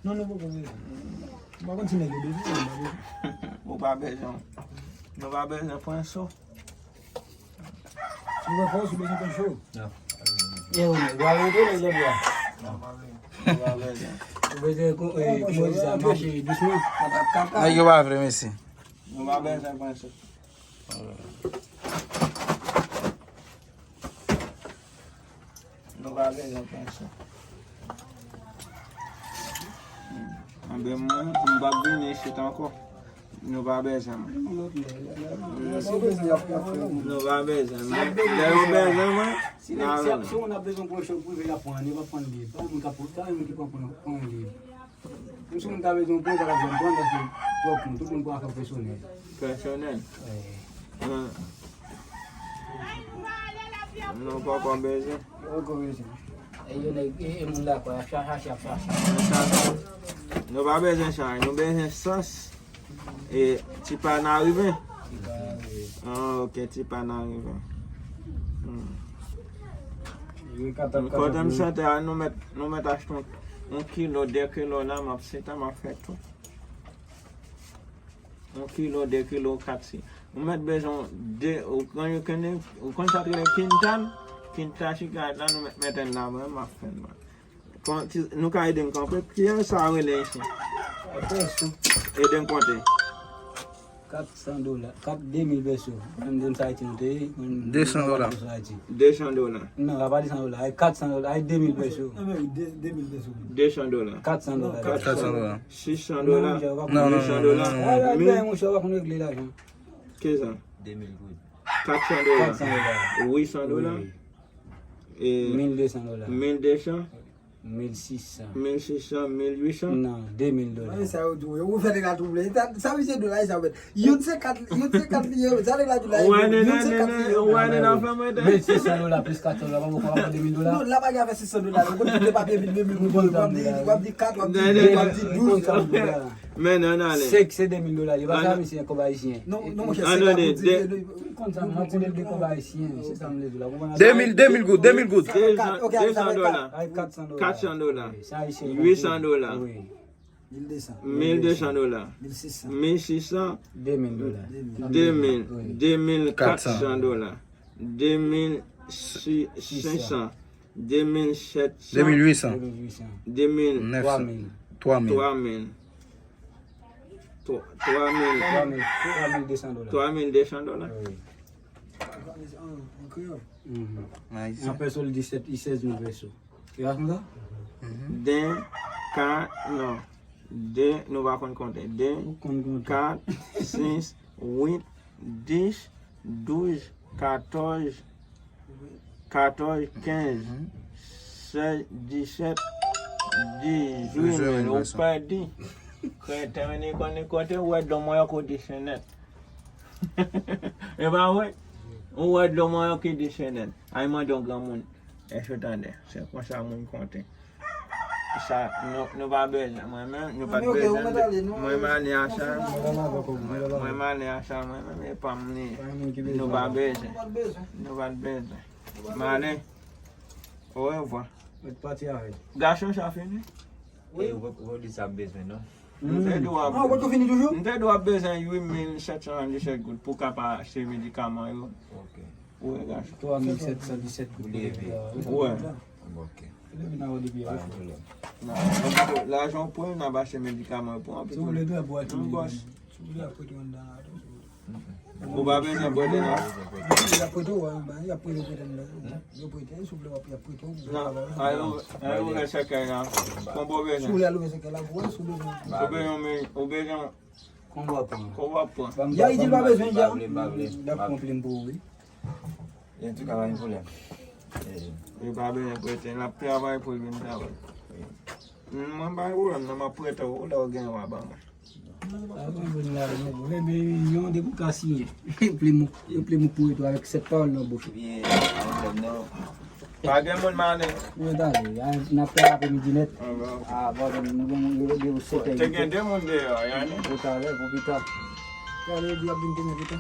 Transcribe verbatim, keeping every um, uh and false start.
Non, nou poko bezwen. M pa konn si nèg yo bezwen, men m pa bezwen. Ou pa bezwen. Nou pa bezwen pran so. Ou wè fòs, ou bezwen pran cho. Yo, nèg, w ap rantre nèg lòt bò. Nou pa bezwen. Ou bezwen ko-, eh, kòman di sa, mache dousman. Nèg yo pa vle, mesi. Nou pa bezwen pran cho. Nou pa bezwen pran cho. Anben mwen, m p ap vini isit ankò. Nou pa bezwen mwen. Nou pa bezwen mwen. Lè yo bezwen mwen, si nèg, si, si moun ap bezwen pran cho prive, y ap pran, y ap pran li. Pa moun k ap pran, pa moun ki pran, pran, pran li. Menm si moun ta bezwen pran, pa ka bezwen pran, paske twòp moun, tout moun pran afè pèsonèl. Pèsonèl? Wi. Hum. Nou poko bezwen. Poko bezwen. E yo nèg, e, e moun la kwa, y ap chache, y ap chache. Nou pa bezwen chache, nou bezwen sans. E, ti pa n arive. Ah, ok, ti pa n arive. Hmm. Kote m sante a, nou mèt, nou mèt achte yon, yon kilo, de kilo la, m ap sita, m ap fè tou. Yon kilo, de kilo, kat si. Ou mèt bezwen de, ou konn, ou konn, ou konn sa k rele kintan? Kintan chika la, nou mèt mete l la, mwen, m ap fè l, mwen. Kon, ti, nou ka ede m kanpe. Kiyès sa rele isit? Pèso. Ede m konte. Kat san dola. Kat, de mil pèso. Mwen, m sa Ayiti nou te ye. Mwen, de san dola. Mwen, sa Ayiti. De san dola. Non, a pa de san dola. Ay, kat san dola. Ay, de mil pèso. Non, men de, de mil pèso. De san dola. Kat san dola. Kat san dola. Sis san dola. Non, non, non, non, non, non. Ay, ay, monchè, w pa konn regle lajan. Kisa? De mil goud. Kat san dola. Kat san dola. Uit san dola. Wi. E, mil de san dola. Mil de san. Mil sis san. Mil sis san, mil uit san. Non, de mil dola. Mwen sa yo di w, ou fè nèg la twouble. Sa, sa misye di w la, sa w mèt. Youn senkant, youn senkant li ye, sa nèg la di w la, youn senkant li ye. Mil sis san dola plis kat san dola, pa poko ap de mil dola. Non, la pa gen afè sis san dola, non. Konn tout papye vin de mil goud, w ap di, w ap di kat, w ap di, w ap di douz. Men non, n ale. Senk, se de mil dola. Yo pa sa, misye, kòb ayisyen. Non, non, monchè, se la pou di. Konn sa, mwen konnen de kòb ayisyen, se sa m vle di la. De mil, de mil goud, de mil goud. De san, de san dola. Ay, kat san dola. Kat san dola. Wi, sa ayisyen. Uit san dola. Wi. Mil de san. Mil de san dola. Mil sis san. Mil sis san. De mil dola. De mil. Wi. De mil kat san dola. De mil senk san. De mil sèt san. De mil uit san. De mil. Nèf san. Twa mil. Twa mil. Twa, twa mil. Twa mil, twa mil de san dola. Twa mil de san dola. Wi. An, an kreyòl. Mhm. An pèso, li disèt, li sèz mil pèso. Se pa konsa? Mhm. Den, kat, non. Den, nou pa konn konte. Den, kat, sis, uit, dis, douz, katòz, katòz, kenz, sèz, disèt, dizuit mil, ou pèdi. Kreten, ni konn ni konte, ou wè dlo mwen yo kou disèt nèt. E pa vre? Ou wè dlo mwen yo ki disèt nèt. Ay mande yon granmoun. Èske w tande? Se konsa moun konte. Sa, nou, nou pa bezwen. Mwen menm, nou pa t bezwen. Mwen, m ale acha. Mwen, m ale acha, mwen menm, e pa m li ye. Nou pa bezwen. Nou pa t bezwen. M ale. Orevwa. Mwen pati avè l. Gason, sa fini? Wi. E, ou, ou di sa ap bezwen, non? M te di w ap, ah, ou fini toujou? M te di w ap bezwen uit mil sèt san sèt disèt goud pou w ka pa achte medikaman yo. Ok. Wi, gason. Twa mil sèt san disèt goud. Ou leve. Wi. Ok. Leve nan wè depi. Pa gen pwoblèm. Non, lajan w pran, n ap achte medikaman yo pou anpil. Si w vle tou, w ap achte medikaman. Si w vle, ap prete w anndan la tou, si w vle. Ou pa bezwen prete, non? Y ap prete w, y ap prete, prete anndan. Yo prete, si w vle, y ap prete w. Non, al ouvè sèkèy la. Konbyen w bezwen? Si w vle al ouvè sèkèy la, pou wè si w bezwen. Ou bezwen, ou bezwen. Konbyen w ap pran? Konbyen w ap pran? Y a di l pa bezwen, y a. Y ap pran plim pou ou, wi. Antouka, pa gen pwoblèm. Li pa bezwen prete, l ap travay pou l vin travay. Mwen pa gen pwoblèm, non, m ap prete w, lè w gen w a ban mwen. Sa pa vin la, non, bon, men yon de pou ka siyen. Plim ou, plim ou pou eto avèk sèt pawòl nan bouch ou. Byen, pa gen pwoblèm, non. Pa gen moun m ale. Mwen t ale, a, n ap fè apremidi nèt. Ah, bon. Ah, bon, nou gen moun yo leve ou sèt è. Te gen de moun deyò, y ale. Pou talè, pou pita. Y ale, di ap vin demen pita.